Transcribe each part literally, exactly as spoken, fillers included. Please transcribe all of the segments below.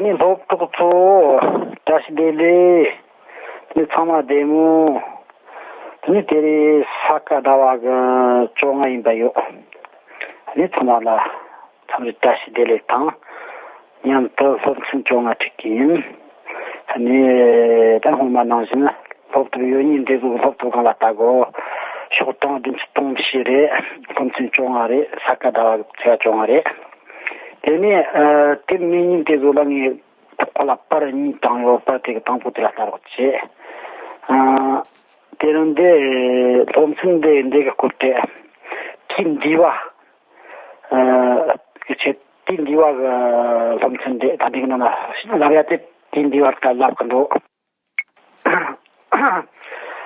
ནི་སློབ་གྲོགས་ཚོ་བཀྲ་ཤིས་བདེ་ལེགས། ནི་ཚང་མ་བདེ་མོ། ནི་དེ་རིང་ས་ག་ཟླ་བ་གི་བཅོ་ལྔ་ཡིན་པ་ཡོད། ནི་ཚང་མ་ལ་འཚམས་འདྲི་བཀྲ་ཤིས་བདེ་ལེགས་དང་། མཉམ་དུ་སློབ་ཚན་བཅོ་ལྔ་ཁྲིད་ཀྱི་ཡིན། ནི་ད་སྔོན་མ་ནང་བཞིན་སློབ་ཕྲུག་ཡོད་ཉིན་འདི་ཚོ་སློབ་ཕྲུག་སྒང་ལ་ལྟ་དགོ། ཤོག་གྲངས་བདུན་ཅུ་དོན་བཞི་རེད། སློབ་ཚན་བཅོ་ལྔ་རེད། ས་ག་ཟླ་བ་གི་ཚེས་བཅོ་ལྔ་རེད། དེ་ནས་ཨ། དེ་མིན་ཉིན་དེ་ཚོ་ལ་ངས་ཁོ་ལ་པར་གཉིས་བཏང་ཡོད། པར་དེ་གི་དང་པོ་དེ་ལ་ལྟ་རོགས་བྱེད། ཨ། དེ་རིང་འདི་སློབ་ཚན་འདི་འདི་གི་སྐོར་དེ། དེའི་འདི་བ། ཨ། གི་ཆེད་དེའི་འདི་བ་གི་སློབ་ཚན་འདི་ད་འདི་གི་ནང་ལ་ལབ་ཡ་དེ་དེའི་འདི་བ་ལྟར་ལབ་གི་འདུག།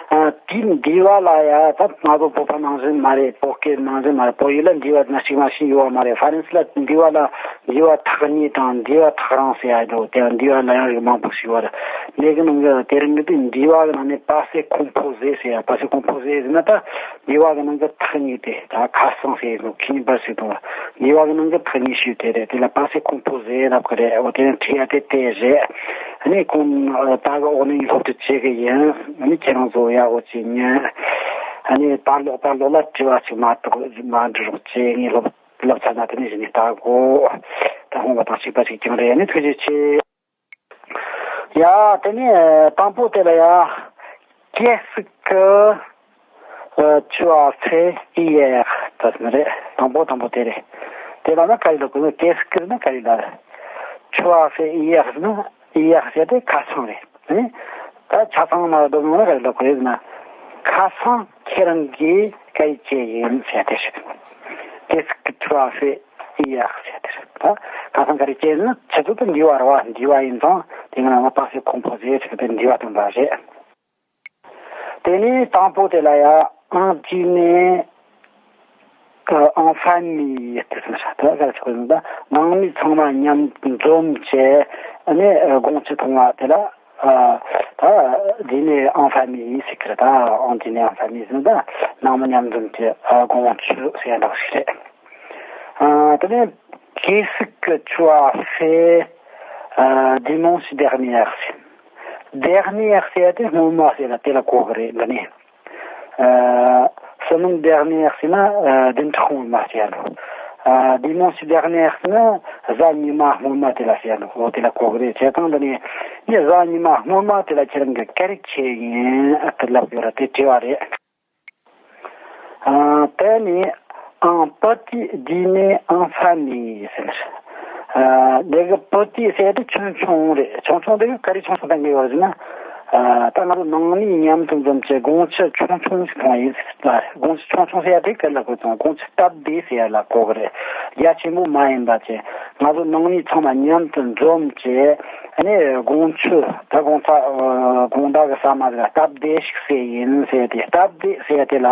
ཨ། དེའི་འདི་བ་ལ་ཡ་ད་ང་ཚོ་བོད་པ་ནང་བཞིན་མ་རེད། བོད་སྐད་ནང་བཞིན་མ་རེད། བོད་ཡིག་ལ་འདི་བ་ན་གཅིག་མ་ཞིག་ཡོད་བ་མ་རེད། ཧྥ་རན་སི་ལ་འདི་བ་ལ་འདི་བ་ཐག་ཉེ་དང་འདི་བ་ཐག་རིང་ཟེར་ཡ་འདུག། དེ་འདི་བ་ལ་ཡང་རིགས་མང་པོ་ཞིག་ཡོད་རེད། འདི་གི་ནང་གི་དེ་རིང་གི་དེ་འདི་བ་གི་ནང་ནས་passé composé ཟེར་ཡ། passé composé ཟེར་ན་ད་འདི་བ་གི་ནང་གི་ཐག་ཉེ་དེ་ད་ཁ་སང་ཟེར་ཡ་འདུག། ཁེ་ཉིན་པར་ཟེར་འདུག། འདི་བ་གི་ནང་གི་ཐག་ཉེ་ཤོས་དེ་རེད། དེ་ལ་passé composé ལབ་གི་རེད། འོ་དེ་ནི་ཁྲིད་ཡ་དེ་དེ་རེད། ཨ་ནི་ཁོང་ད་གི་འོག་ནས་སློབ་ཁྲིད་བྱེད་གི་ཡིན། ཨ་ནི་ཁྱེད་རང་ཚོ་ཡག་པོ་བྱེད་ཉན། ཨ་ནི་ད་ལོག་ད་ལོག་ལ་དྲི་བ་ཞིག་མ་གཏོགས་མ་འདྲི་རོགས་བྱེད། ངས་སློབ་སློབ་ཚན་ན་དེ་ནས་གཞི་ནས་ལྟ་དགོ། ད་སྔོན་མ་དང་གཅིག་པ་ཞིག་ཀྱང་རེད། ཨ་ནི་ཐུགས་རྗེ་ཆེ། ཡ། དེ་ནས་དང་པོ་དེ་ལ་ཡ། Qu'est-ce que, euh, tu as fait hier? ད་ཟེར་ནི་རེད། དང་པོ་དང་པོ་དེ་རེད། དེ་ལ་ན་ག་རེ་ལབ་དགོས། Qu'est-ce que ན་ག་རེ་ལབ། Tu as fait hier ཟེར་ན་hier ཟེར་དེ་ཁ་སང་རེད། ཨ་ནི་ད་ཆ་ཚང་ན་སྡོམ་ཡོང་ན་ག་རེ་ལབ་དགོས་ཟེར་ན། ཁ་སང་ཁྱེད་རང་གིས་ག་རེ་བྱས་ཡིན་ཟེར་དེ་རེད། Qu'est-ce que tu as fait hier ཟེར་དེ་རེད། ད་ཁ་སང་ག་རེ་བྱས་ཟེར་ན་ཆུ་ཚོད་དུ་འདི་བ་རེད་བ། འདི་བ་ཡིན་ཙང་དེ་གི་ནང་ལ་passé composé ཟེར་གི་དེ་འདི་བ་སྟོན་པ་རེད། དེ་ནས་དང་པོ་དེ་ལ་ཡ། En dîner, euh, en famille དེ་ཟེར་ན་ད་ག་རེ་ཆོག་ཡིན་ད། ནང་མི་ཚང་མ་མཉམ་འཛོམས་བྱས་ཨ་ནི་དགོང་ཕྱི་ཐུང་བ་དེ་ལ། ཨ། ད་dîner en famille ཟེར་གི་རེད། ད་en dîner en famille ཟེར་ན་ད་ནང་མི་མཉམ་འཛོམས་ཀྱི་ཨ་དགོང་ཕྱི་ཟེར་ཡ་འདྲ་ཞིག་རེད། ཨ། དེ་ནས་Qu'est-ce que tu as fait, euh, dimanche dernier ཟེར། Dernier ཟེར་ཡ་དེ་སྔོན་མ་ཟེར་ལ་དེ་ལ་གོ་གི་རེད། འདི་ནས་ཨ། semaine dernière ཟེར་ན་ཨ་བདུན་ཕྲག་སྔོན་མ་ཟེར་ཡ་འདུག། ཨ། dimanche dernier ཟེར་ན་གཟའ་ཉི་མ་སྔོན་མ་དེ་ལ་ཟེར་ཡ་འདུག། འོ་དེ་ལ་གོ་གི་རེད། བྱས་ཙང་འདི་ནས་ངས་གཟའ་ཉི་མ་སྔོན་མ་དེ་ལ་ཁྱེད་རང་གིས་ག་རེ་བྱས་ཡིན་ཨ་དེ་ལབ་ཡོད་ར། དེ་དྲི་བ་རེད། ཨ། དེ་ནས་un petit dîner en famille ཟེར། ཨ། འདི་གི་petit ཟེར་ཡ་དེ་ཆུང་ཆུང་རེད། ཆུང་ཆུང་དེ་གི་ག་རེ་ཆུང་ཆུང་དང་འགལ་བ་ཟེར་ན། ཨ། ད་ང་ཚོ་ནང་མི་མཉམ་དུ་འཛོམས་བྱས་དགོང་ཕྱི་ཆུང་ཆུང་ཞིག་འཐུང་བ་ཡིན་ཟེར་ལ། དགོང་ཕྱི་ཆུང་ཆུང་ཟེར་ཡ་དེ་ག་ལ་དགོས་སོང་། དགོང་ཕྱི་སྟབས་བདེ་ཟེར་ཡ་ལ་གོ་གི་རེད། རྒྱ་ཆེན་པོ་མ་ཡིན་པ་བྱས་ང་ཚོ་ནང་མི་ཚང་མ་མཉམ་དུ་འཛོམས་བྱས་ཨ་ནི་དགོང་ཕྱི་ད་དགོང་ཚ་དགོང་དག་གི་ཟ་མ་ཟ་སྟབས་བདེ་ཞིག་ཟེར་ཡིན་ཟེར་ཏེ། སྟབས་བདེ་ཟེར་ཡ་དེ་ལ།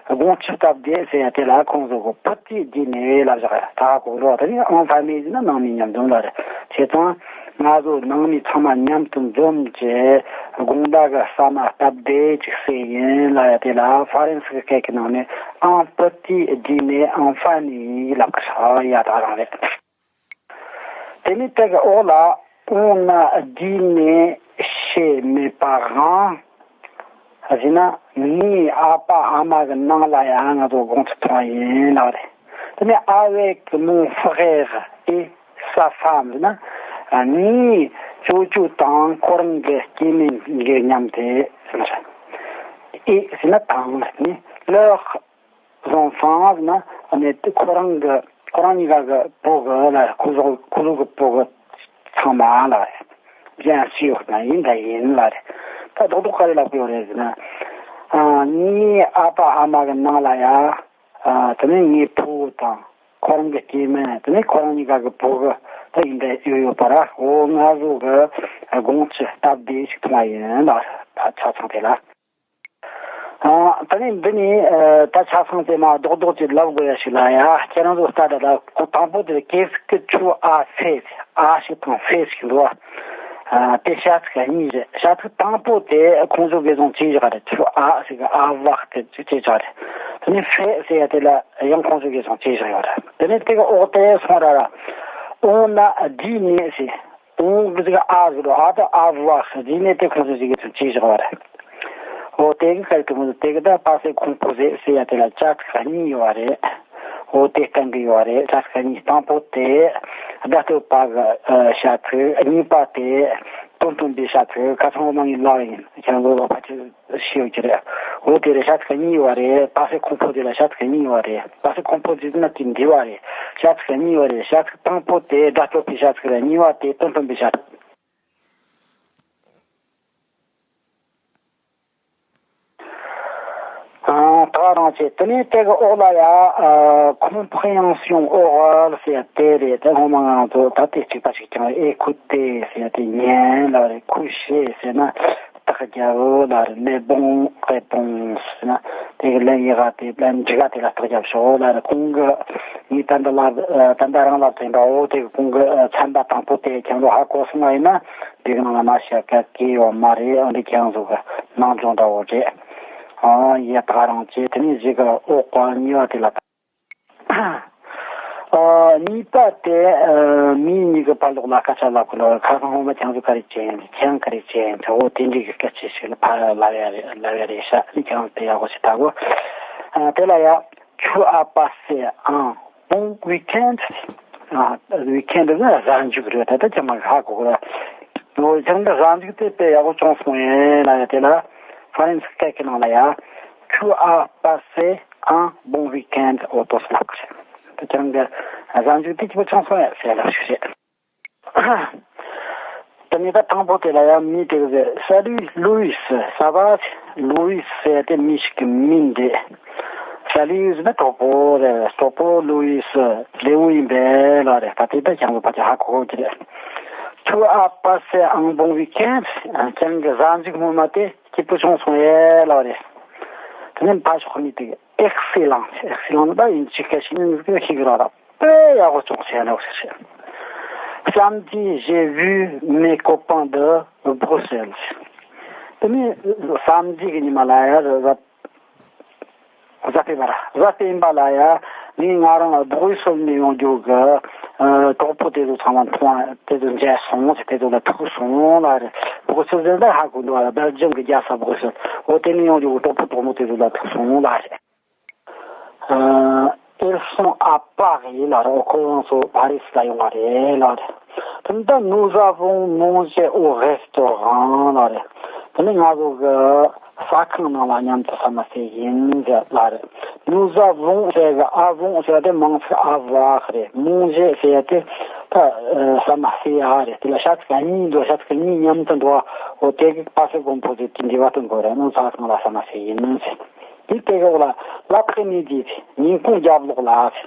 དགོང་ཕྱི་སྟབས་བདེ་ཟེར་ཡ་དེ་ལ་ཁོང་ཚོ་གི་petit dîner ལབ་བཞག་ད་གོ་རོགས། ད་ནི་en famille ཟེར་ན་ནང་མི་མཉམ་འཛོམས་ལ་རེད། བྱས་ཙང་ང་ཚོ་ནང་མི་ཚང་མ་མཉམ་དུ་འཛོམས་བྱས་དགོང་དག་གི་ཟ་མ་སྟབས་བདེ་ཅིག་ཟེར་ཡིན་ལབ་ཡ་དེ་ལ་ཧྥ་རན་སི་གི་སྐད་ཀྱི་ནང་ནས་un petit dîner en famille ལབ་ཀྱི་ཡ་ད་རང་རེད། དེ་ནས་དེ་གི་འོག་ལ། On a dîné chez mes parents ཟེར་ན་ངའི་ཨ་ཕ་ཨ་མ་གི་ནང་ལ་ཡང་ང་ཚོ་དགོང་ཚོད་འཐུང་བ་ཡིན་ལབ་རེད། དེ་ནས་avec mon frère et sa femme ཟེར་ན་ངའི་ཅོ་ཅོ་དང་ཁོ་རང་གི་སྐྱེ་དམན་གི་མཉམ་དུ་ཟེར་ན་རེད། Et ཟེར་ན་དང་ནི་leur enfants ཟེར་ན་ཨ་ནི་ཁོ་རང་གི་ཁོ་རང་གཉིས་ཀ་གི་བུ་གི་ལ་ཁོ་ཚོ་ཁོ་ཚོ་གི་བུ་གི་ཚང་མ་ལ་རེད། bien sûr ན་ཡིན་ད་ཡིན་ལ་རེད། ད་རྡོག་རྡོག་ག་རེ་ལབ་ཀྱི་ཡོད་རེད་ཟེར་ན། ཨ་ངའི་ཨ་ཕ་ཨ་མ་གི་ནང་ལ་ཡ། ཨ་དེ་ནས་ངའི་ཕུ་བོ་དང་ཁོ་རང་གི་སྐྱེ་དམན་དེ་ནས་ཁོ་རང་གཉིས་ཀ་གི་བུ་གི་ད་ཡིན་ད་ཡོད་ཡོད་པ་ར། འོ་ང་ཚོ་གི་དགོང་ཕྱི་སྟབས་བདེ་ཞིག་འཐུང་བ་ཡིན་ལ་ད་ཆ་ཚང་དེ་ལ། ཨ། ད་ནི་འདི་ནི་ཨ། ད་ཆ་ཚང་དེ་མ་རྡོག་རྡོག་ཅིག་ལབ་དགོས་ཡ་ཞིག་ལ་ཡ། ཁྱེད་རང་ཚོ་ལྟ་ད་ལ་ཁོ་དང་པོ་དེ་qu'est-ce que tu as fait ཨ་ཞིག་དང་fait ཞིག་འདུག་ཨ། དེ་བྱ་ཚིག་གཉིས་རེད། བྱ་ཚིག་དང་པོ་དེ་ཁོང་ཚོ་འགས་སོང་བྱས་བཞག་རེད། tu as ཟེར་གི་avoir དེ་བྱས་བཞག་རེད། དེ་ནི་fait ཟེར་ཡ་དེ་ལ་ཡང་ཁོང་ཚོ་འགས་སོང་བྱས་བཞག་ཡོད་རེད། དེ་ནི་དེ་གི་འོག་དེ་སོང་ར་ར། On a dîné ཟེར། ཟིག་ཨ་ཟིག་རོ་ཨ་ད་ཨ་བ་ཟེར་དེ་ནས་དེ་ཁོང་ཚོ་ཟིག་གི་ཚུལ་ཅིག་བཞག་པ་རེད། འོ་དེ་གི་སྐད་དུ་མི་དེ་གི་ད་passé composé ཟེར་ཡ་དེ་ལ་བྱ་ཚིག་གཉིས་ཡོད་པ་རེད། འོ་དེ་གཏན་གི་ཡོད་པ་རེད། བྱ་ཚིག་གཉིས། དང་པོ་དེ་བརྡ་སྤྲོད་པ་གི་ཨ་བྱ་ཚིག་གཉིས་པ་དེ་དོན་སྟོན་པའི་བྱ་ཚིག་ཁ་སང་འོ་མ་ངའི་ལ་ཡིན་ཁྱེད་ཚོ་ཕལ་ཆེར་ཤེས་ཡོད་ཀྱི་རེད། འོ་དེ་རེད། བྱ་ཚིག་གཉིས་ཡོད་པ་རེད། passé composé ལ་བྱ་ཚིག་གཉིས་ཡོད་པ་རེད། passé composé ན་དེ་འདི་བ་རེད། བྱ་ཚིག་གཉིས་ཡོད་རེད། བྱ་ཚིག་དང་པོ་དེ་བརྡ་སྤྲོད་པའི་བྱ་ཚིག་རེད། གཉིས་པ་དེ་དོན་སྟོན་པའི་བྱ་ཚིག་ཨ། ད་རང་བྱས་དེ་ནས་དེ་གི་འོག་ལ་ཡ། ཨ། compréhension orale ཟེར་དེ་རེད། དེ་སྔོན་མ་ང་ཚོ་ད་ལྟའི་གཅིག་པ་ཞིག་ཀྱང་écouter ཟེར་དེ་ཉན་ལ་རེད། coucher ཟེར་ན་རྟགས་རྒྱབ་ལ་རེད། mais bon réponse ཟེར་ན་དེ་གི་ལན་ཡག་ག་དེ་ལན་འགྲིག་ག་དེ་ལ་རྟགས་རྒྱབ་ཤོག་ལ་རེད། གོང་གི་ངས་ད་འདི་ལ་ད་ལྟ་རང་ལ་དྲན་པའོ། དེ་གི་གོང་གི་ཚན་པ་དང་པོ་དེ་ཁྱེད་ཚོ་ཧ་གོ་སོང་བ་ཡིན་ན། དེ་གི་ནང་ལ་མ་བཤད་ག་གི་ཡོད་མ་རེད། འདི་ཁྱེད་རང་ཚོ་གི་ནང་སྦྱོང་འདྲ་བོ་རེད། ཨ། ཡ་ད་རང་བྱས་དེ་ནས་གཞི་གི་འོག་གི་གཉིས་པ་དེ་ལ། ཨ། གཉིས་པ་དེ། ཨ། མི་གཉིས་ཀྱི་བར་ལོགས་ལ་སྐད་ཆ་ལབ་གི་ལོ། ཁ་སང་སྔོན་མ་ཁྱེད་ཚོ་ག་རེ་བྱས་ཡིན། ཁྱེད་རང་ག་རེ་བྱས་ཡིན་ཟེར། འོ་དེ་འདྲའི་གི་སྐད་ཆ་ཞིག་ལ་ཕར་ལབ་ཡ་རེད། ལབ་ཡ་རེད་ཤག་ཁྱེད་རང་དེ་ཡག་པོ་ཞིག་ལྟ་གོ། ཨ། དེ་ལ་ཡ། Tu as passé un bon week-end? ཨ། week-end ནི་གཟའ་མཇུག་རེད། ད་ལྟ་ཁྱེད་མ་ཧ་གོ་གི་རེད། འོ་ཁྱེད་འདི་གཟའ་མཇུག་དེ་དཔེ་ཡག་པོ་བྱུང་སོང་ཡིན་ལ་ཡ། དེ་ལ་ཧྥ་རན་སི་སྐད་ཀྱི་ནང་ལ་ཡ། Tu as passé un bon week-end? འོ་དོ་སི་ལབ་ཀྱི་རེད། ད་ཁྱེད་འདི་གཟའ་མཇུག་དེ་སྐྱིད་པོ་བྱུང་སོང་ཡ་ཟེར་ལབ་ཞིག་རེད། དེ་ནས་ད་དང་པོ་དེ་ལ་ཡང་མི་དེ་གི་Salut Louis, ça va? Louis ཟེར་དེ་མི་ཞིག་གི་མིང་རེད། Salut ཟེར་ན་གྲོགས་པོ་རེད། གྲོགས་པོ་Louis ལེའུ་ཡིན་པས་ལ་རེད། ད་དེ་ད་ཁྱེད་ཚོ་ཕལ་ཆེར་ཧ་གོ་གི་རེད། Tu as passé un bon week-end? ཁྱེད་ཀྱི་གཟའ་མཇུག་སྔོན་མ་དེ་སྐྱིད་པོ་བྱུང་སོང་ཡས་ལ་རེད། དེ་ནས་ཕར་ཕྱོགས་མི་དེ་གི Excellent, excellent ད་ཡིན་གཅིག་སྐད་ཤེས་ནི་ཤེས་ཀྱི་ར་ར། དཔེ་ཡག་པོ་བྱུང་ཟེར་ནོ་ཟེར། Samedi, j'ai vu mes copains de Bruxelles. དེ་ནས་samedi གི་ཉི་མ་ལ་ཡ་གཟའ་གཟའ་སྤེན་པ་ར། གཟའ་སྤེན་པ་ལ་ཡ་ངས་ང་རང་སྦུག་སུལ་ནས་ཡོང་རྒྱུ་གི་ཨ། གྲོགས་པོ་དེ་ཚོ་ཚང་མ་མཐོང་། དེ་ཚོ་མཇལ་སོང་ཟེར། དེ་ཚོ་ལ་ཐུག་སོང་ལ་རེད། སྦུག་སུལ་ཟེར་ན་ཧ་གོ་འདུག་ཨ། སྦེལ་ཇམ་གི་རྒྱལ་ས་སྦུག་སུལ། འོ་དེ་ནས་ཡོང་རྒྱུ་གི་གྲོགས་པོ་གྲོགས་མོ་དེ་ཚོ་ལ་ཐུག་སོང་ལ་རེད། Euh, elles sont à Paris ལ་རེད། ཁོ་རང་ཚོ་ཕ་རི་སི་ལ་ཡོང་བ་རེད་ལ་རེད། དེ་ནས་ད་nous avons mangé au restaurant ལ་རེད། དེ་ནས་ང་ཚོ་གི་ཟ་ཁང་ནང་ལ་མཉམ་དུ་ཟ་མ་ཟོས་ཡིན་ཟེར་ལ་རེད། Nous avons ཟེར་གི avons ཟེར་དེ་མང་ཚིག་avoir རེད། mangé ཟེར་དེ་ད་ཟ་མ་ཟོས་ཡ་རེད། དེ་ལ་བྱ་ཚིག་གཉིས་འདུག་བྱ་ཚིག་གཉིས་མཉམ་དུ་འགྲོ་བ། འོ་དེ་གི་passé composé དེ་འབྲེལ་བ་དུ་འགྲོ་རེད། ནང་ཟ་ཁང་ལ་ཟ་མ་ཟོས་ཡིན་ཟེར། དེ་དེ་གི་འོག་ལ་l'après-midi ཉིན་གུང་རྒྱབ་ལོགས་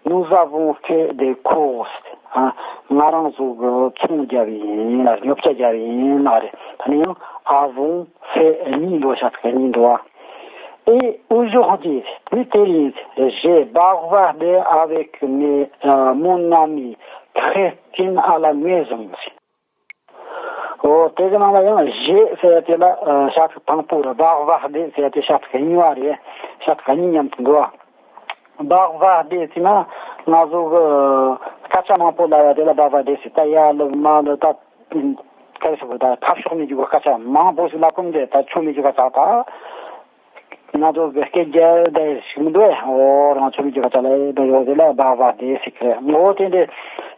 ལ་nous avons fait des courses ཨ། ང་རང་ཚོ་གི་ཚོང་རྒྱབ་ཡིན་ལ་ཉོ་ཆ་རྒྱབ་ཡིན་ལ་རེད། ད་ནི་ཡང་avons fait གཉིས་འདུག་བྱ་ཚིག་གཉིས་འདུག་ཨ། Et aujourd'hui དེ་དེ་ཡིན། J'ai bavardé avec mes, euh, mon amie Christine à la maison. འོ་དེ་གི་ནང་ལ་ཡང་j'ai ཟེར་དེ་ལ་ཨ། བྱ་ཚིག་དང་པོ་རེད། bavardé ཟེར་དེ་བྱ་ཚིག་གཉིས་པ་རེད། བྱ་ཚིག་གཉིས་མཉམ་དུ་འགྲོ་བ། bavardé ཟེར་ན་ང་ཚོ་གི་སྐད་ཆ་མང་པོ་ལབ་ཡ་དེ་ལ་bavardé ཟེར། ད་ཡར་ལབ་མར་ལབ་ད་ག་རེ་ཟེར་དགོས། ད་ཕར་ཕྱོགས་མི་འཇུག་པ་སྐད་ཆ་མང་པོ་ཞིག་ལབ་གོ་མི་འདུག་ད་ཆོ་མི་འཇུག་པ་ཆགས་ད། ང་ཚོ་གི་སྐད་རྒྱག་བསྡད་ཞིག་མི་འདུག་ཨེ། འོ་རང་ཚོ་མི་རྒྱུད་པ་ཅག་ལ་འདུག་ཡོད་དེ་ལ་སྦག་སྦག་བསྡད་ཟེར་གི་རེད། འོ་དེ་འདྲ་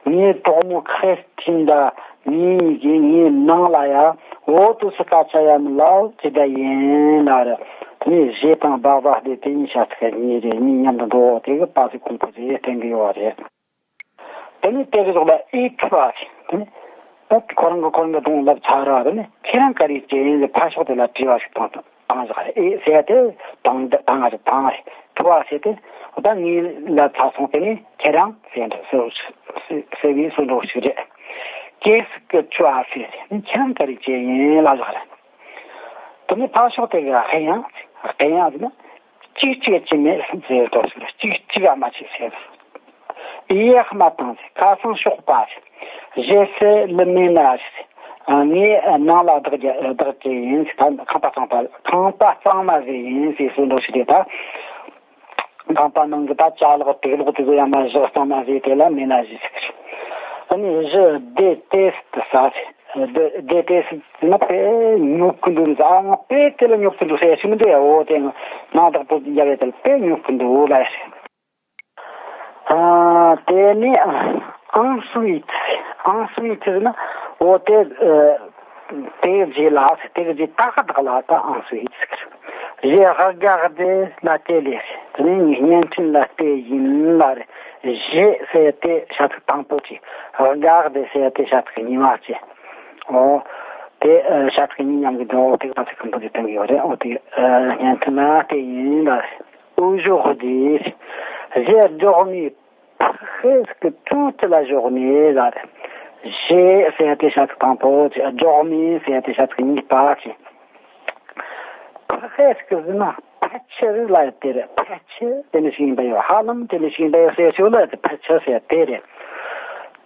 ངའི་གྲོགས་མོ་ཁྲེས་ཏིན་དང་ངའི་གཉིས་ཀྱིས་ངའི་ནང་ལ་ཡ་འོ་དུ་སུ་སྐད་ཆ་ཡ་མི་ལབ་ཅི་འདྲ་ཡིན་ལ་རེད། དེ་ནས་གཞས་དང་སྦག་སྦག་བསྡད་དེ་གཉིས་ཆ་ཚིག་གཉིས་རེད། གཉིས་མཉམ་དུ་འགྲོ་དེ་གི་པ་སི་ཁུང་པོ་ཟེར་དྲན་གི་ཡོད་རེད། དེ་ནས་དེ་གི་ཐོག་ལ་ཨེ་ཁྲི་བ་ཞིག་དེ་ནས་ད་ཁོ་རང་གི་ཁོ་རང་གི་གདོང་ལབ་ཚར་ར། དེ་ནས་ཁྱེད་རང་ག་རེ་བྱས་ཡིན་ཟེར་ཕར་ཕྱོགས་དེ་ལ་དྲི་བ་ཞིག་བཏང་བཏང་བཞག་རེད། ཨེ་ཟེར་ཡ་དེ་བཏང་བཏང་ང་རེད། བཏང་རེད། ཁྲི་བ་ཟེར་དེ་ད་ངས་ལབ་ཚར་སོང་། དེ་ནས་ཁྱེད་རང་ཟེར་འདྲ་ཟེར་ཟེར་བའི་བཟོ་འདྲ་ཞིག་རེད། Qu'est-ce que tu as fait ཟེར་ནས་ཁྱེད་རང་ག་རེ་བྱས་ཡིན་ལབ་བཞག་རེད། དེ་ནས་ཕར་ཕྱོགས་དེ་གི་ཧེ་ཡང་ཧེ་ཡང་ཟེར་ན། གཅིག་གཅིག་ཅི་མེད་ཟེར་དོ་ཟེར། གཅིག་གཅིག་ཨ་མ་ཅིག་ཟེར། Hier matin ཟེར། ཁ་སང་ཞོགས་པ་ཟེར། J'ai fait le ménage ཟེར། ངས་ནང་ལ་བདག་རྒྱ་བདག་བྱས་ཡིན་ཟེར། ཁང་པ་གཙང་པ་ཁང་པ་གཙང་མ་བཟོས་ཡིན་ཟེར་ཟེར་འདྲ་ཞིག་རེད་ད། ཁང་པ་ནང་གི་ད་ཅ་ལག་དུག་ལོག་དེ་ཚོ་ཡང་མ་བཞག་གཙང་མ་བཟོས་དེ་ལ་ménage ཟེར། ཨ་ནི་je déteste ça. Je déteste ཟེར་ན་དཔེ་ཉོབ་ཀི་འདུག་ཟེར། ཨ་ང་དཔེ་དེ་ལ་ཉོབ་ཀི་འདུག་ཟེར་ཞིག་མི་འདུག་ཡ། འོ་དེ་ང་དང་པོ་རྒྱབ་ཡ་དེ་ལ་དཔེ་ཉོབ་ཀི་འདུག་ལ་ཡ། ཨ་དེ་ནི་ensuite, ensuite ཟེར་ན་འོ་དེ་ཨ་དེའི་རྗེས་ལ་དེའི་རྗེས་ཏག་ཏག་ལ་ད་ensuite ཟེར། J'ai regardé la télé. དེ་ནི་ངས་བརྙན་འཕྲིན་ལ་བལྟས་ཡིན་ལ་རེད། J'ai ཟེར་དེ་བྱ་ཚིག་དང་པོ་བྱས། Regarder ཟེར་དེ་བྱ་ཚིག་གཉིས་པ་བྱས། འོ། དེ་ཨ་བྱ་ཚིག་གཉིས་མཉམ་གྱི་འདུག་འོ་དེ་ག་ཚིག་གང་པོ་དེ་བསྟན་གྱི་ཡོད་རེད། འོ་དེ་ཨ་བརྙན་འཕྲིན་ལ་བལྟས་ཡིན་ལ་རེད། Aujourd'hui, j'ai dormi presque toute la journée ལ་རེད། J'ai ཟེར་དེ་བྱ་ཚིག་དང་པོ་བྱས། Dormi ཟེར་དེ་བྱ་ཚིག་གཉིས་པ་བྱས། Presque ཟེར་ན་ཕལ་ཆེར་ལ་ཡོད་དེ་རེད། ཕལ་ཆེར་དེ་འདྲ་ཞིག་ཡིན་པ་ཡོད། ཧ་ལམ་དེ་འདྲ་ཞིག་ཡིན་པ་ཡོད་ཟེར་ཞིག་ལ་ཡོད་དེ། ཕལ་ཆེར་ཟེར་དེ་རེད།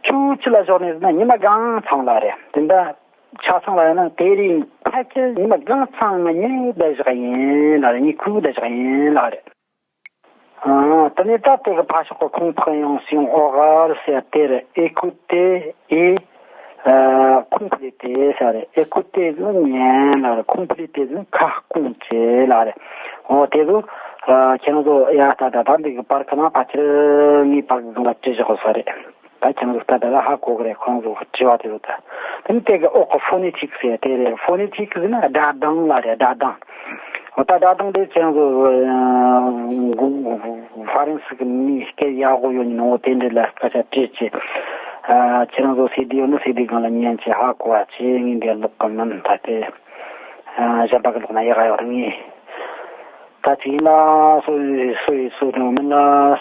Toute la journée ཟེར་ན་ཉི་མ་གང་ཚང་ལ་རེད། དེ་འདྲ་ཆ་ཚང་ལ་ཡོད་ན་དེ་རིང་ཕལ་ཆེར་ཉི་མ་གང་ཚང་ང་ཉལ་བསྡད་བཞག་ཡིན་ལ་རེད། ཉལ་ཁུག་བསྡད་བཞག་ཡིན་ལ་རེད། ཨ། དེ་ནས་ད་དེ་གི་ཕར་ཕྱོགས་ཀྱི་ཁུངས་འཕེན་ཡང་སྲིང་ཨོ་གར་ཟེར་དེ་རེད། Écouter et ཨ་compléter ཟེར་རེད། Écouter ཟེར་ན་ཉན་ལ་རེད། Compléter ཟེར་ན་ཁ་སྐོང་བྱེད་ལ་རེད། འོ་དེ་ཚོ་ཨ་ཁྱེད་རང་ཚོ་ཡ་ད་ད་ད་འདི་གི་པར་ཁ་ནང་ཕལ་ཆེར་ངའི་པར་གི་སྒང་ལ་བྲིས་བཞག་ས་རེད། ད་ཁྱེད་ཚོ་ལྟ་ད་ལ་ཧ་གོ་གི་རེད། ཁོང་ཚོ་དྲི་བ་དེ་ཚོ་ད། དེ་ནི་དེ་གི་འོག་གི་phonetic ཟེར་དེ་རེད། Phonetic ཟེར་ན་སྒྲ་གདངས་ལ་རེད། སྒྲ་གདངས། འོ་ད་སྒྲ་གདངས་དེ་ཁྱེད་ཚོ་ཧྥ་རན་སི་གི་མི་སྐད་ཡག་པོ་ཡོད་ནི་འོ་དེ་འདྲ་ལ་སྐད་ཆ་དྲིས་ཆེ། ཁྱེད་རང་ཚོ་སི་ཌི་ཡོད་ན་སི་ཌི་སྒང་ལ་ཉན་ཆེ། ཧ་གོ་བ་ཆེ། ངས་འདིར་ལོག་གི་མིན། ད་དེ་གཞན་པ་གི་ལོག་ན་ཡག་ཡོད་རེད། ངས། ད་ཅིག་ཡིན་ལ་སོ་སོ་ཡི་སོ་འགྲོ་མིན་ལ་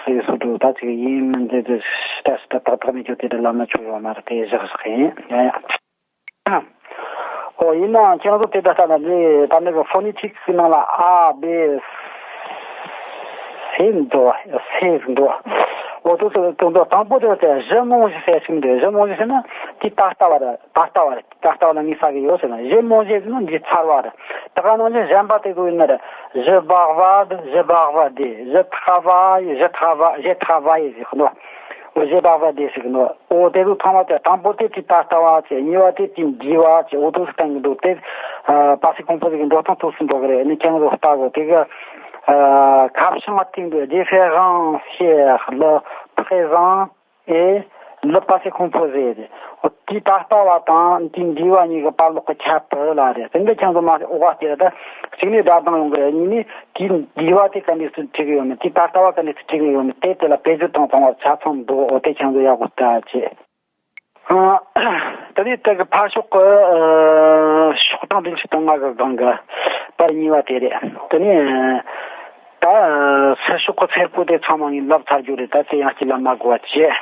སོ་ཡི་སོ་འགྲོ། ད་ཅིག་ཡིན་མིན་དེ་དེ་ད་ད་ཏག་ཏག་མི་ཁྱོད་དེ་དེ་ལ་མི་ཆོག་ཡོད་མ་རེད། དེ་བཞག་བཞག་ཡིན། ཡ་ཡ། ཨོ་ཡིན་ནའང་ཁྱེད་ཚོ་དེ་ད་ལྟ་ན་ལས་ད་ནི་གི་ཕོ་ནི་ཐིག་སི་ནང་ལ་ཨ་བེ་སེ་འདུག་སེ་འདུག་ཨོ་དུ་དུ་དུ་འདུག་དང་པོ་དེ་དེ་je mangeཟེར་ཞིག་འདུག je mangeཟེར་ན་དེ་ད་ལྟ་བ་རེད། ད་ལྟ་བ་རེད། ད་ལྟ་བ་ལ་ངས་ཟ་གི་ཡོད་ཟེར་ན། J'ai mangéཟེར་ན་འདི་ཚར་བ་རེད། ད་ག་ནང་བཞིན་གཞན་པ་དེ་ཚོ་ཡིན་ན་རེད། Je bavarde, je bavardais, je travaille, je travaille, j'ai travaillé ཟེར་གི་འདུག་ཨོ་j'ai bavardé ཟེར་གི་འདུག་ཨོ་དེ་ཚོ་ཚང་མ་དེ་དང་པོ་དེ་དེ་ད་ལྟ་བ་བྱས། གཉིས་པ་དེ་དེ་འདི་བ་བྱས། ཨོ་དེ་ཚོ་བསྟན་གི་འདུག་དེ་passé composé གི་འགྲོ་སྟངས་ཐུགས་སུ་འགྲོ་གི་རེད། ཨ་ནི་ཁྱེད་ཚོ་ལྟ་དགོས། དེ་གི་ཁ་བྱང་བ་བཏིང་དུས་différencier le présent et le passé composé རེད། འོ་དེ་ད་ལྟ་བ་དང་དེ་འདས་པ་གཉིས་ཀྱི་བར་ལོགས་ཀྱི་ཁྱད་པར་ལ་རེད། དེ་འདྲ་ཁྱེད་ཚོ་མ་ཟད་འོ་བ་དེ་རེད། ད་གཅིག་ནས་སྒྲ་གདངས་ཡོང་གི་རེད། གཉིས་ནས་དེ་འདས་པ་དེ་ག་འདྲས་སུ་བྲིས་གི་ཡོད་མེད། དེ་ད་ལྟ་བ་ག་འདྲས་སུ་བྲིས་གི་ཡོད་མེད། དེ་དེ་ལ་བེད་སྤྱོད་གཏོང་སྟངས་བར་ཆ་ཚང་འདུག་འོ་དེ་ཁྱེད་ཚོ་ཡག་པོ་ལྟ་བྱེད། ཨ། དེ་ནས་དེ་གི་ཕར་ཕྱོགས་ཀྱི་ཨ་ཤོག་གྲངས་བདུན་ཅུ་དོན་ལྔ་གི་སྒང་གི་པར་གཉིས་པ་དེ་རེད། དེ་ནས་ད་ཚུར་ཤོག་གི་སེར་པོ་དེ་ཚང་མ་ངས་ལབ་ཚར་རྒྱུ་རེད། ད་དེ་ཡང་གཅིག་ལབ་མ་དགོས་པ་བྱས།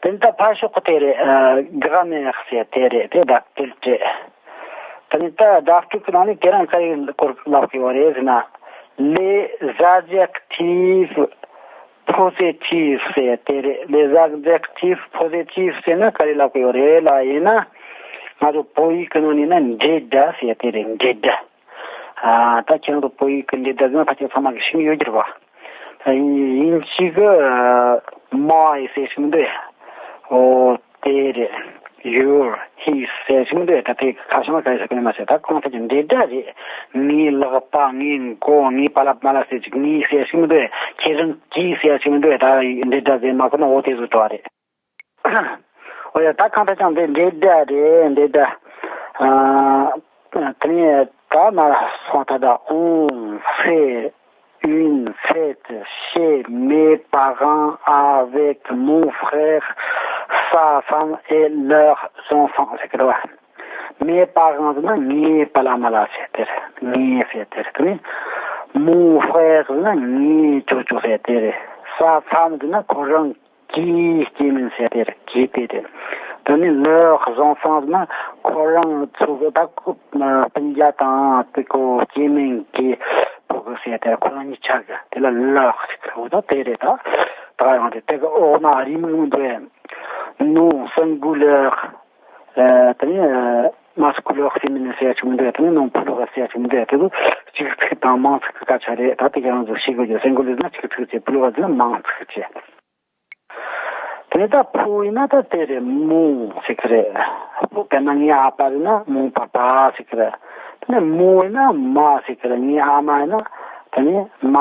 དེ་ནས་ད་ཕར་ཕྱོགས་ཀྱི་དེ་རེད། ཨ། grammaire ཟེར་དེ་རེད། དེ་ད་དེ་རེད། དེ་ནས་ད་བརྡ་སྤྲོད་ཀྱི་ནང་ནས་དེ་རིང་ག་རེ་སྐོར་ལབ་དགོས་པ་རེད་ཟེར་ན། les adjectifs positifs ཟེར་དེ་རེད། les adjectifs positifs ཟེར་ན་ག་རེ་ལབ་དགོས་པ་རེད་ལབ་ཡིན་ན། ང་ཚོ་བོད་ཡིག་གི་ནང་ནས་ན་འབྲེལ་སྒྲ་ཟེར་དེ་རེད། འབྲེལ་སྒྲ། ཨ། ད་ཁྱེད་རང་ཚོ་བོད་ཡིག་གི་འབྲེལ་སྒྲ་ཟེར་ན་ཕལ་ཆེར་ཚང་མ་གིས་ཤེས་ཀྱི་ཡོད་ཀྱི་རེད་པ། ད་དབྱིན་ཇི་གི་my ཟེར་ཞིག་མི་འདུག་ཨོ་དེ་རེད། your, his ཟེར་ཞིག་མི་འདུག་ད་དེ་ཁ་བྱང་ལ་ག་རེ་ཟེར་གི་ཡོད་མ་ཟེར། ད་གང་ལྟར་གྱི་འབྲེལ་སྒྲ་རེད། ངའི་ལག་པ། ངའི་མགོ། ངའི་པ་ལ་མ་ལ་ཟེར་ཅིག་ངའི་ཟེར་ཞིག་མི་འདུག་ཁྱེད་རང་གིས་ཟེར་ཞིག་མི་འདུག་ད་འབྲེལ་སྒྲ་ཟེར་མ་གོ་ན་འོ་དེ་བཟོ་འགྲོ་བ་རེད། ཨོ་ཡ། ད་གང་ལྟར་ཀྱང་འདི་འབྲེལ་སྒྲ་རེད། འབྲེལ་སྒྲ། ཨ། དེ་ནས་ད་ན་སོང་ད་ད་on, fait, une fête chez mes parents avec mon frère, sa femme et leurs enfants ཟེར་གི་རེད་པ། mes parents ཟེར་ན་ངའི་པ་ལ་མ་ལ་ཟེར་དེ་རེད། ངའི་ཟེར་དེ་རེད། དེ་ནས་mon frère ཟེར་ན་ངའི་ཅོ་ཅོ་ཟེར་དེ་རེད། sa femme ཟེར་ན་ཁོ་རང་གི་སྐྱེ་དམན་ཟེར་དེ་རེད། གི་དེ་རེད། དེ་ནས་leurs enfants ཟེར་ན་ཁོ་རང་ཚོ་གི་ད་ཁོ་སྤུན་ཀྱག་དང་དེ་ཁོ་སྐྱེ་དམན་གྱི་ཕྲུ་གུ་ཟེར་དེ་རེད། ཁོ་རང་གཉིས་ཆ་གི་དེ་ལ་leurs ཟེར་གི་རེད། འོ་ད་དེ་རེད། ད་ད་ག་ཡང་རེད། དེ་གི་འོག་ན་རེའུ་མིག་མི་འདུག་གས། nom singulier ཨ། དེ་ནས་masculin féminin ཟེར་ཡ་ཅིག་མི་འདུག་དེ་ནས་nom pluriel ཟེར་ཡ་ཅིག་མི་འདུག་དེ་ཚོ་གཅིག་ཚིག་དང་མང་ཚིག་གི་སྐད་ཆ་རེད། ད་དེ་ག་རང་ཚོ་ཤེས་དགོས་རྒྱུ། singulier ཟེར་ན་གཅིག་ཚིག་བྱས། pluriel ཟེར་ན་མང་ཚིག་བྱས། དེ་ནས་ད་ཕོ་ཡིན་ན་ད་དེ་རེད། མོ་ཟེར་གི་རེད། ཕོ་དཔེར་ན་ངའི་ཨ་ཕ་ཡིན་ན་མོ་པ་པ་ཟེར་གི་རེད། དེ་ནས་མོ་ཡིན་ན་མ་ཟེར་གི་རེད། ངའི་ཨ་མ་ཡིན་ན་དེ་ནས་མ་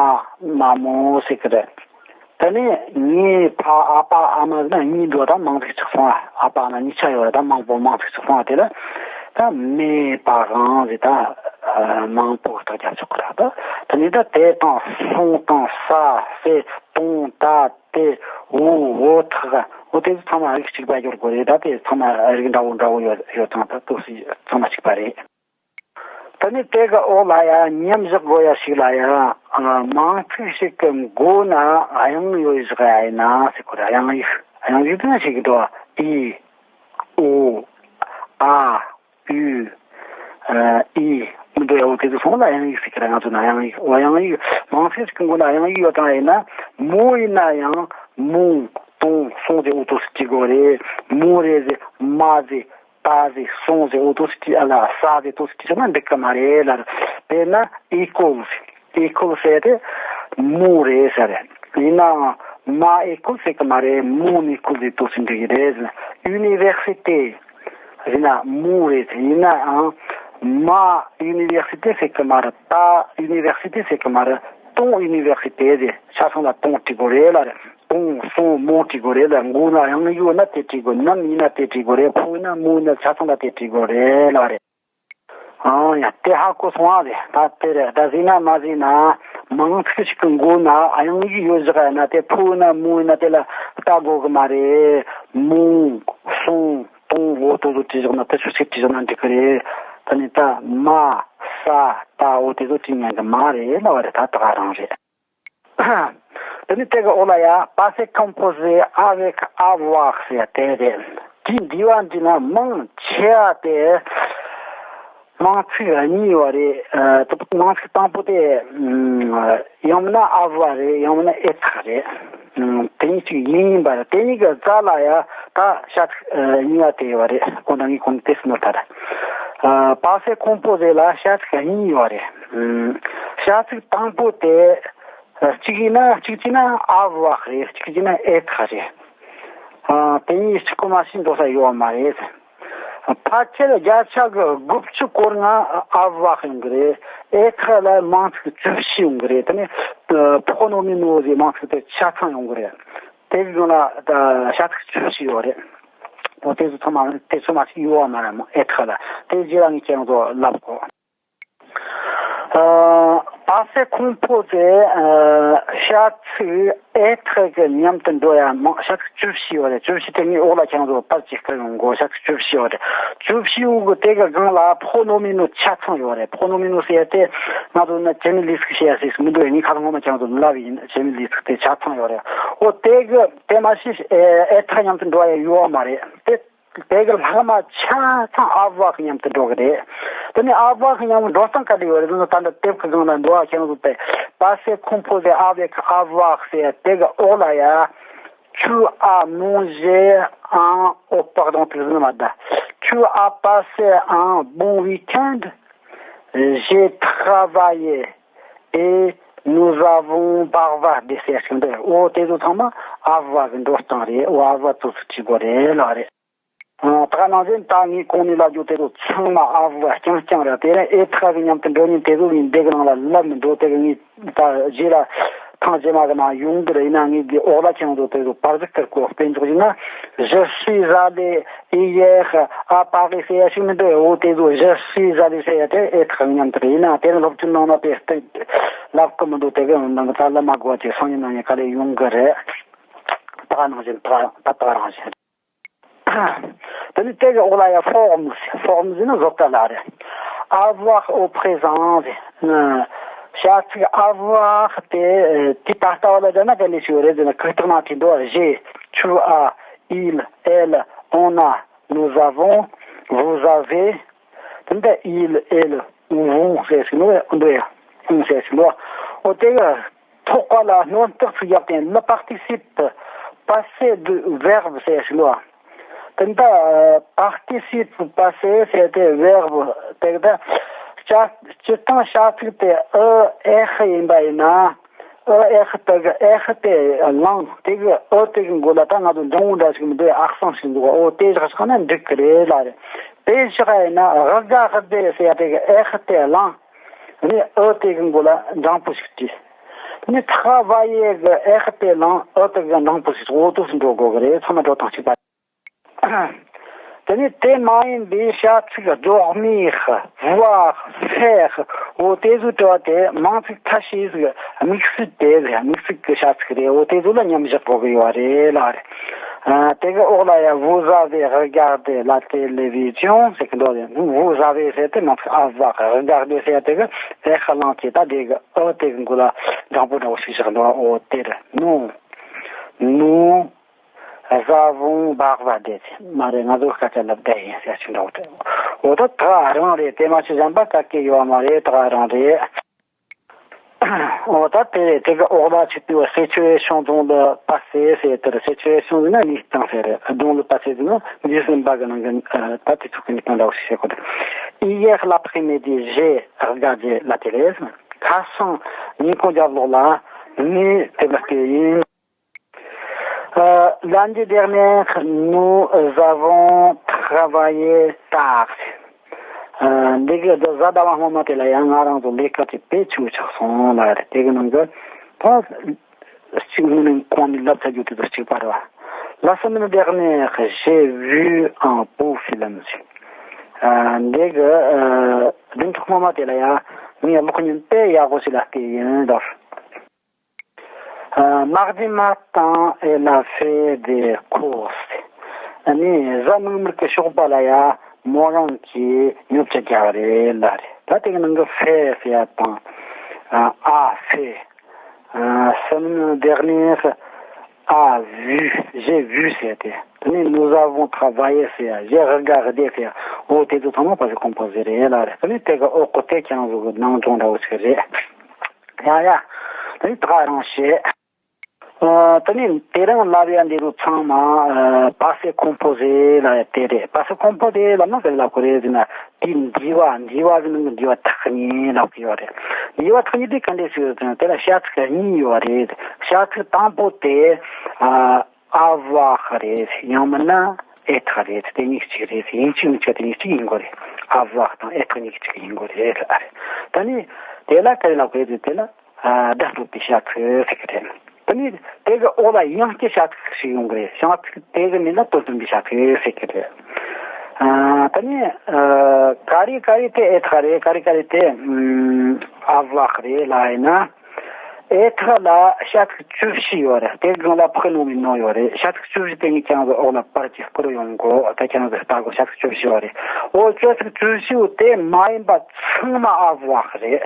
མ་མོ་ཟེར་གི་རེད། དེ་ནས་ངའི་ཕ་ཨ་ཕ་ཨ་མ་ཡིན་ན་གཉིས་འགྲོ་ད་མང་ཚིག་ཆགས་སོང་ཨ། ཨ་ཕ་ཨ་མ་གཉིས་ཆ་ཡོད་རེད། ད་མང་པོ་མང་ཚིག་ཆགས་སོང་ཨ། དེ་ལ་ད་མེ་པ་གང་ཟེར་ད་མང་པོ་རྟགས་རྒྱབ་ཆོག་གི་རེད། ད་དེ་ནས་ད་དེ་དང་སོང་དང་ས་སེ་དང་ད་དེ་འུ་འོ་ཐག་འོ་དེ་ཚོ་ཚང་མ་རིགས་གཅིག་པ་སྦྱོར་དགོས་རེད། ད་དེ་ཚང་མ་རིགས་འདྲ་བོ་འདྲ་བོ་ཡོད་ཡོད་ཙང་ད་ཏོག་ཙམ་ཚང་མ་གཅིག་པ་རེད། ད་ནི་དེ་གི་འོག་ལ་ཡ་མཉམ་བཞག་དགོས་ཡ་ཞིག་ལ་ཡ། ཨ། མང་ཚིག་ཞིག་གི་མགོ་ན་དབྱངས་ཡོད་བཞག་ཡ་ཡིན་ན་ཟེར་གོ་ར། དབྱངས་ཡིག་དབྱངས་ཡིག་དེ་ན་ཞིག་གི་འགྲོ་བ་ཨི། ཨོ། ཨ། ཨུ། ཨི། མི་འདུག་ཡ། འོ་དེ་ཚོ་སོང་ལ་དབྱངས་ཡིག་ཟེར་གི་ར། ང་ཚོ་ན་དབྱངས་ཡིག་འོ་དབྱངས་ཡིག་མང་ཚིག་ཅིག་གི་མགོ་ན་དབྱངས་ཡིག་ཡོད་དང་ཡིན་ན། མོ་ཡིན་ན་ཡང་མོ། དང་སོང་ཟེར་འོ་དོ་སི་ཅི་དགོས་རེད། མོ་རེད་ཟེར་མ་ཟེར་ད་ཟེར་སོང་ཟེར་འོ་དོ་སི་ཅི་ཨ་ལ་ས་ཟེར་དོ་སི་ཅི་ཆགས་ན་འགྲིག་གི་མ་རེད་ལ། དཔེར་ན་ཨི་ཀོལ་ཟེར། ཨི་ཀོལ་ཟེར་དེ་མོ་རེད་ཟེར་རེད། ཡིན་ནའང་མ་ཨི་ཀོལ་ཟེར་གི་མ་རེད། མོ་ནི་ཀོལ་ཟེར་དོ་སི་འགྲིག་གི་རེད་ཟེར། ཡུ་ནི་ཝེར་སི་ཏེ། ཡིན་ན་མོ་རེད། ཡིན་ནའང་མ་ཡུ་ནི་ཝེར་སི་ཏེ་ཟེར་གི་མ་རེད། ད་ཡུ་ནི་ཝེར་སི་ཏེ་ཟེར་གི་མ་རེད། ཏོང་ཡུ་ནི་ཝེར་སི་ཏེ་ཟེར། ཆ་ཚང་ལ་ཏོང་བྲིས་དགོས་རེད་ལ་རེད། ཏོང་སོང་མོ་བྲིས་དགོས་རེད་ལ། མགོ་ན་དབྱངས་ཡོད་ན་དེ་བྲིས་དགོས། ནམ་ཡིན་ན་དེ་བྲིས་དགོས་རེད། ཕོ་ཡིན་ན་མོ་ཡིན་ན་ཆ་ཚང་ལ་དེ་བྲིས་དགོས་རེད་ལ་རེད། ཨང་ཡ་དེ་ཧ་གོ་སོང་ཨ་རེད། ད་དེ་རེད། ད་ཟིན་ན་མ་ཟིན་ན་མང་ཚིག་ཞིག་གི་མགོ་ན་དབྱངས་ཡིག་ཡོད་བཞག་ཡ་ན་དེ་ཕོ་ཡིན་ན་མོ་ཡིན་ན་དེ་ལ་ལྟ་དགོས་གི་མ་རེད། མོ་སོང་། དང་འོ་དོ་དོ་བྲིས་བཞག་ན་དེ་ཆུ་ཚིག་བྲིས་བཞག་ན་འགྲིག་གི་རེད། ད་ནི་ད་མ་ས་ད་འོ་དེ་ཚོ་བྲིས་ཉན་གི་མ་རེད་ལབ་པ་རེད། ད་ད་ག་རང་རེད། དེ་ནི་དེ་གི་འོག་ལ་ཡ་passé composé avec avoir ཟེར་དེ་རེད། དེ་འདི་བ་འདི་ན་མང་ཆེ་བ་དེ་མང་ཚིག་གཉིས་ཡོད་རེད། ཨ། དེ་མང་ཚིག་དང་པོ་དེ་ཡང་མིན་ན་avoir རེད། ཡང་མིན་ན་être རེད། དེ་གཉིས་གཅིག་ཡིན་ཡིན་པ་རེད། དེ་གཉིས་ཀྱི་རྩ་ལ་ཡ་ད་བྱ་ཚིག་གཉིས་པ་དེ་ཡོད་རེད། གོང་དང་ངས་གོང་དུ་དེ་སུ་ནོར་ཐལ། ཨ། passé composé ལ་བྱ་ཚིག་གཉིས་ཡོད་རེད། ཨ། བྱ་ཚིག་དང་པོ་དེ་གཅིག་ཡིན་ན་གཅིག་བྱས་ན་avoir རེད། གཅིག་བྱས་ན་être རེད། ཨ། དེ་གཉིས་གཅིག་པོ་མ་ཤེས་འགྲོ་ས་ཡོད་མ་རེད། ཕལ་ཆེར་བརྒྱ་ཆ་གི་དགུ་བཅུ་སྐོར་ལྔ་avoir ཡོང་གི་རེད། être ལ་མང་ཚིག་བཅུ་བཞི་ཡོང་གི་རེད། དེ་ནས་pronominaux ཟེར་མང་ཚིག་དེ་ཆ་ཚང་ཡོང་གི་རེད། དེ་གི་ནང་ལ་ད་བྱ་ཚིག་བཅུ་བཞི་ཡོད་རེད། འོ་དེ་ཚོ་ཚང་མ་དེ་ཚོ་མ་ཞིག་ཡོད་པ་མ་རེད་མོ། être ལ་དེ་རྗེས་ལ་ངས་ཁྱེད་རང་ཚོ་ལབ་གོ། ཨ། passé composé ཨ། བྱ་ཚིག་être གི་མཉམ་དུ་འགྲོ་ཡ་མང་། བྱ་ཚིག་བཅུ་བཞི་ཡོད་རེད། བཅུ་བཞི་དེ་ངས་འོག་ལ་ཁྱེད་རང་ཚོ་པར་ཅིག་བསྐུར་ཡོང་གོ། བྱ་ཚིག་བཅུ་བཞི་ཡོད་རེད། བཅུ་བཞི་འོག་གི་དེ་གི་སྒང་ལ་pronominaux ཆ་ཚང་ཡོད་རེད། pronominaux ཟེར་ཡ་དེ་ང་ཚོ་ན་བྱེད་མེད་ལས་ཚིག་བཤད་ཡ་ཟེར་སུ་མི་འདུག་ངས་ཁ་སང་སྔོན་མ་ཁྱེད་རང་ཚོ་ལབ་ཡིན། བྱེད་མེད་ལས་ཚིག་དེ་ཆ་ཚང་ཡོད་རེད། འོ་དེ་གི་དེ་མ་ཤེས་être མཉམ་དུ་འགྲོ་ཡ་ཡོད་པ་མ་རེད། དེ་དེ་གི་ལྷག་མ་ཆ་ཚང་avoir མཉམ་དུ་འགྲོ་གི་རེད། དེ་ནས་avoir མཉམ་འགྲོ་སྟངས་ག་འདྲ་ཡོད་རེད་ཟེར་ན། ད་ལྟ་དེབ་ཀྱི་སྒང་ལ་འགྲོ་བ་ཁྱེད་རང་ཚོ་དེ་passé composé avec avoir ཟེར་དེ་གི་འོག་ལ་ཡ། Tu as mangé un, oh, pardon, excusez-moi. Tu as passé un bon week-end. J'ai travaillé et nous avons bavardé. ཟེར་ཞིག་འདུག་འོ་དེ་ཚོ་ཚང་མ་avoir གི་འགྲོ་སྟངས་རེད། འོ་avoir ཚོ་ཚུར་ཁྲིད་དགོས་རེད་ལབ་རེད། ཨ། ད་ག་ནང་བཞིན་ད་ངས་གོང་ནས་ལབ་རྒྱུ་དེ་ཚོ་ཚང་མ་avoir རྐྱང་རྐྱང་རེད། དེ་ནས་être གི་མཉམ་དུ་འགྲོ་ཉིན་དེ་ཚོ་ངས་འདི་གི་ནང་ལ་ལབ་མི་འདུག་དེ་གི་ངས་ད་རྗེས་ལ་ཐེངས་རྗེས་མ་གི་ནང་ཡོང་གི་རེད། ཡིན་ན་ངས་འདི་འོག་ལ་ཁྱེད་རང་ཚོ་དེ་ཚོ་པར་ཟིག་ཁུར་གོ། དཔེ་འཇོག་བྱས་ན། Je suis allé hier à Paris ཟེར་ཡ་ཞིག་མི་འདུག་འོ་དེ་ཚོ་je suis allé ཟེར་ཡ་དེ་être གི་མཉམ་དུ་རེད། ཡིན་ན་དེ་ནི་སློབ་ཚན་ནང་ན་དེ་ལྟ་ལབ་གི་མི་འདུག་དེ་གི་ནང་གི་ད་ལབ་མ་དགོས་པ་ཅིག་སང་ཉིན་གནངས་ཉིན་ག་ལེ་ཡོང་གི་རེད། ད་ག་ནང་བཞིན་ད་ད་ད་ག་རང་བཞིན། དེ་ནི་དེ་གི་འོག་ལ་ཡ་forme ཟེར། forme ཟེར་ན་བཟོ་ལྟ་ལ་རེད། Avoir au présent ཟེར། བྱ་ཚིག་avoir དེ་དེ་ད་ལྟ་བ་ལ་བསྡད་ན་ག་ལེ་ཞིག་ཡོད་རེད་ཟེར་ན། གུག་རྟགས་ནང་བྲིས་འདུག j'ai, tu as, il, elle, on a, nous avons, vous avez དེ་འདྲ་il, elle, vous ཟེར་ཞིག་འདུག་འདུག་ཡ། on ཟེར་ཞིག་འདུག་འོ་དེ་གི་ཐོག་ཁ་ལ་སྣོན་རྟགས་ཚིག་ཡག་དེ་le participe passé du verbe ཟེར་ཞིག་འདུག་དེ་འདྲ་participe passé ཟེར་དེ་verbe དེ་གི་ད་སྤྱིར་བཏང་བྱ་ཚིག་དེ་ཨ་ཨེ་ཧ་ཡིན་པ་ཡིན་ན། ཨ་ཨེ་ཧ་ཏི་གི་ཨེ་ཧ་ཏེ་ལང་དེ་གི་ཨོ་དེ་གི་མགོ་ལ་ད་ང་ཚོ་འབྲིང་བོ་འདྲ་ཞིག་མི་འདུག་ཨག་སང་ཞིག་འདུག་ཨོ་དེ་བཞག་ཞིག་ན་འགྲིག་གི་རེད་ལ་རེད། དེ་བཞག་ཡིན་ན་ཨ་ག་ཧ་ཏེ་ཟེར་ཡ་དེ་གི་ཨེ་ཧ་ཏེ་ལང་ནི་ཨོ་དེ་གི་མགོ་ལ་འབྲིང་པོ་ཞིག་བྲིས། ནི་ཐ་བ་ཡེ་གི་ཨེ་ཧ་ཏེ་ལང་ཨོ་དེ་གི་འབྲིང་པོ་ཞིག་འོ་དོ་སུ་འགྲོ་དགོས་གི་རེད། ཚང་མ་འགྲོ་སྟངས་གཅིག་པ། དེ་ནས་དེ་མ་ཡིན་པའི་བྱ་ཚིག་སྒྲོག་མའི་ཧ་བ་ཧ་ཧེ་ཧ་འོ་དེ་ཚོའི་དྲི་བ་དེ་མིང་ཚིག་ཁ་ཤས་ཤིག་དམིགས་བསལ་དེ་དམིགས་བསལ་གྱི་བྱ་ཚིག་རེད། འོ་དེ་ཚོ་ལ་མཉམ་བཞག་དགོས་ཀྱི་ཡོད་རེད་ལ་རེད། ཨ་དེ་གི་འོག་ལ་ཡ་vous avez regardé la télévision ཟེར་གི་འདུག་དེ་vous avez ཟེར་དེ་མིང་ཚིག་avoir regardé ཟེར་དེ་གི་ཨེ་ཧ་ལང་ཅེ་ད་དེ་གི་ཨོ་དེ་གི་མགོ་ལ་འདྲ་པོ་འདྲ་པོ་ཞིག་བཞག་འདུག་འོ་དེ་རེད། nous nous avons regardé མ་རེད། ང་ཚོ་སྐད་ཆ་ལབ་བསྡད་ཡིན་ཟེར་ཞིག་འདྲ་བོ་དེ། འོ་ད་ད་ག་རང་རེད། དེ་མ་ཆུ་གཞན་པ་ག་གེ་ཡོད་མ་རེད། ད་ག་རང་རེད། འོ་ད་དེ་རེད། དེ་གི་འོག་ལ་ཆུ་དུས་situation dans le passé ཟེར་དེ་རེད། situation ཟེར་ན་གནས་སྟངས་ཟེར་རེད། dans le passé ཟེར་ན་འདས་ཟིན་པ་གི་ནང་གི་ད་དུས་ཚོད་ཀྱི་གནས་སྟངས་འདྲ་བོ་ཞིག་བཤད་གོ་དེ། hier l'après-midi j'ai regardé la télé ཁ་སང་ཉིན་གུང་རྒྱབ་ལོགས་ལ་ངས་དེ་ལ་བལྟས་ཡིན། Euh, l'année dernière, nous avons travaillé tard. འདི་གི་བཟའ་ཟླ་བ་སྔོན་མ་དེ་ལ་ཡང་ང་རང་ཚོ་ལས་ཀ་དེ་དཔེ་ཆེན་པོ་ཆགས་སོང་ལ་རེད། དེ་གི་ནང་གི་ད་གཅིག་མིན་ནས་གོང་ནས་ལབ་ཚར་རྒྱུ་དེ་ཚོ་གཅིག་པ་རེད་བ། La semaine dernière, j'ai vu un beau film. འདི་གི་བདུན་ཕྲག་སྔོན་མ་དེ་ལ་ཡང་ངས་གློག་བརྙན་དཔེ་ཡག་པོ་ཞིག་ལ་བལྟས་ཡིན་ལ། Euh, mardi matin, elle a fait des courses. ཨ་ནི་གཟའ་མིག་དམར་གྱི་ཞོགས་པ་ལ་ཡ་མོ་རང་གིས་ཉོ་ཆ་རྒྱག་རེད་ལ་རེད། ད་དེ་གི་ནང་གི་fait ཟེར་ཡ་དང་ཨ་ཨ་fait ཨ་semaine dernière a vu, j'ai vu ཟེར་ཏེ། དེ་ནས་nous avons travaillé ཟེར་ཡ། j'ai regardé ཟེར་ཡ། འོ་དེ་ཚོ་ཚང་མ་passé composé རེད་ལ་རེད། དེ་ནས་དེ་གི་འོག་གི་དེ་ཁྱེད་རང་ཚོ་གི་ནང་སྦྱོང་འདྲ་བོ་ཞིག་རེད། ཡ་ཡ། དེ་ནི་ད་ག་རང་བཤད། ཨ་དེ་ནི་དེ་རིང་ལབ་ཡ་འདི་རུ་ཚང་མ་ཨ་passé composé ལབ་ཡ་དེ་རེད། passé composé ལབ་ན་ག་རེ་ལབ་དགོས་རེད་ཟེར་ན། དེའི་འདས་པ། འདས་པ་གི་ནང་གི་འདས་པ་ཐག་ཉེ་ལབ་གི་ཡོད་རེད། འདས་པ་ཐག་ཉེ་དེ་ག་འདྲས་ཞིག་ཡོད་ཟེར་ན། དེ་ལ་བྱ་ཚིག་གཉིས་ཡོད་རེད། བྱ་ཚིག་དང་པོ་དེ་ཨ་avoir རེད། ཡང་མིན་ན་être རེད། དེ་གཉིས་གཅིག་རེད། ཡིན་གཅིག་མིན་གཅིག་དེ་གཉིས་གཅིག་ཡིན་དགོས་རེད། avoir དང་être གཉིས་གཅིག་ཡིན་དགོས་རེད་ལ་རེད། ད་ནི་དེ་ལ་ག་རེ་ལབ་དགོས་རེད་ཟེར་ན། དེ་ལ་ཨ་བརྡ་སྤྲོད་པའི་བྱ་ཚིག་ཟེར་གི་རེད། དེ་ནི་དེ་གི་འོག་ལ་ཡང་སྐྱར་བྱ་ཚིག་ཞིག་ཡོང་གི་རེད། བྱ་ཚིག་དེ་གི་མིང་ལ་དོན་སྟོན་པའི་བྱ་ཚིག་ཟེར་གི་རེད། ཨ་དེ་ནི་ཨ་ག་རེ་ག་རེ་དེ་être རེད། ག་རེ་ག་རེ་དེ་ཨམ་avoir རེད་ལ་ཡིན་ན། être ལ་བྱ་ཚིག་བཅུ་བཞི་ཡོད་རེད། དེ་སྒང་ལ་pronom ཡིན་ནོ་ཡོད་རེད། བྱ་ཚིག་བཅུ་བཞི་དེ་ངས་ཁྱེད་རང་ཚོ་འོག་ལ་པར་གྱི་སྐོར་ཡོང་གོ། ད་ཁྱེད་རང་ཚོ་ལྟ་དགོས། བྱ་ཚིག་བཅུ་བཞི་ཡོད་རེད། འོ་བྱ་ཚིག་བཅུ་བཞི་བོ་དེ་མ་ཡིན་པ་ཚང་མ་avoir རེད།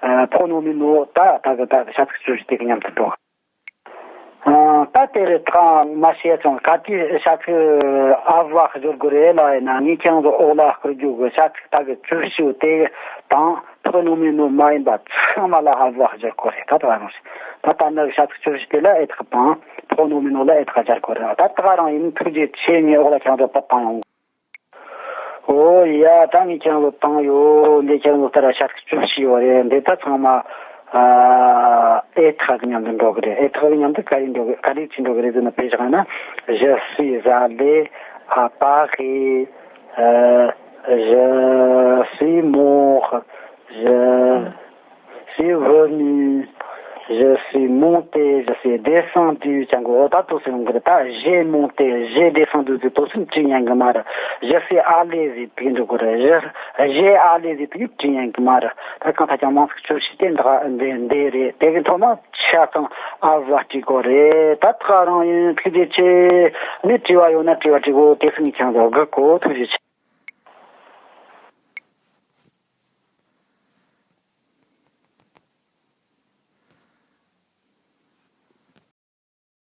ཨ་pronom ཡིན་ནོ། ད་ད་གི་ད་བྱ་ཚིག་བཅུ་བཞི་དེ་གི་མཉམ་དུ་འགྲོ། ཨ་ད་དེ་རེད། ད་མ་བཤད་སོང་། ག་དུས་བྱ་ཚིག་avoir སྦྱོར་དགོས་རེད་ལ་ཡིན་ན། ངས་ཁྱེད་རང་ཚོ་འོག་ལ་བསྐུར་རྒྱུ་གི་བྱ་ཚིག་ད་གི་བཅུ་བཞི་བོ་དེ་དང་pronom ཡིན་ནོ་མ་ཡིན་པ་ཚང་མ་ལ་avoir སྦྱར་དགོས་རེད། ད་ད་རང་རེད། ད་ད་ནི་བྱ་ཚིག་བཅུ་བཞི་དེ་ལ་être དང་pronom ཡིན་ནོ་ལ་être སྦྱར་དགོས་རེད། ད་ད་རང་ཡིན། ཐུགས་རྗེ་ཆེ། ངས་འོག་ལ་ཁྱེད་རང་ཚོ་པར་བཏང་ཡོང་། ཨོ་ཡ། ད་ངས་ཁྱེད་རང་ཚོ་བཏང་ཡོད། འདི་ཁྱེད་རང་ཚོ་ལྟར་བྱ་ཚིག་བཅུ་བཞི་ཡོད་རེད། འདི་ད་ཚང་མ་ཨ་être གི་མཉམ་དུ་འགྲོ་གི་རེད། être གི་མཉམ་དུ་ག་རེ་འགྲོ་གི། ག་རེ་བྱེད་འགྲོ་གི་རེད་ཟེར་ན། དཔེ་བཞག་ན། Je suis allé à Paris. Euh, je suis mort. Je suis venu. Je suis monté. Je suis descendu. ཅང་གོ་ད་ཏོག་ཙམ་ཡོང་གི་རེད། ད་j'ai monté, j'ai descendu དེ་ཏོག་ཙམ་བྲིས་ཉན་གི་མ་རེད། Je suis allé ཟེར་དེ་འགྲོ་གི་རེད། Je, j'ai allé ཟེར་དེ་བྲིས་ཉན་གི་མ་རེད། ད་གང་ལྟར་ཀྱང་མིང་ཚིག་བཅུ་བཞི་དེ་འདི་འདི་འདི་རེད། དེ་གི་ཐོག་མ་བྱ་ཚིག་avoir བྲིས་དགོས་རེད། ད་ད་ག་རང་ཡིན། ཐུགས་རྗེ་ཆེ། ནི་དྲི་བ་ཡོད་ན་དྲི་བ་དྲི་དགོས། དེ་སུ་ནི་ཁྱེད་ཚོ་སྒུག་གོ། ཐུགས་རྗེ་ཆེ།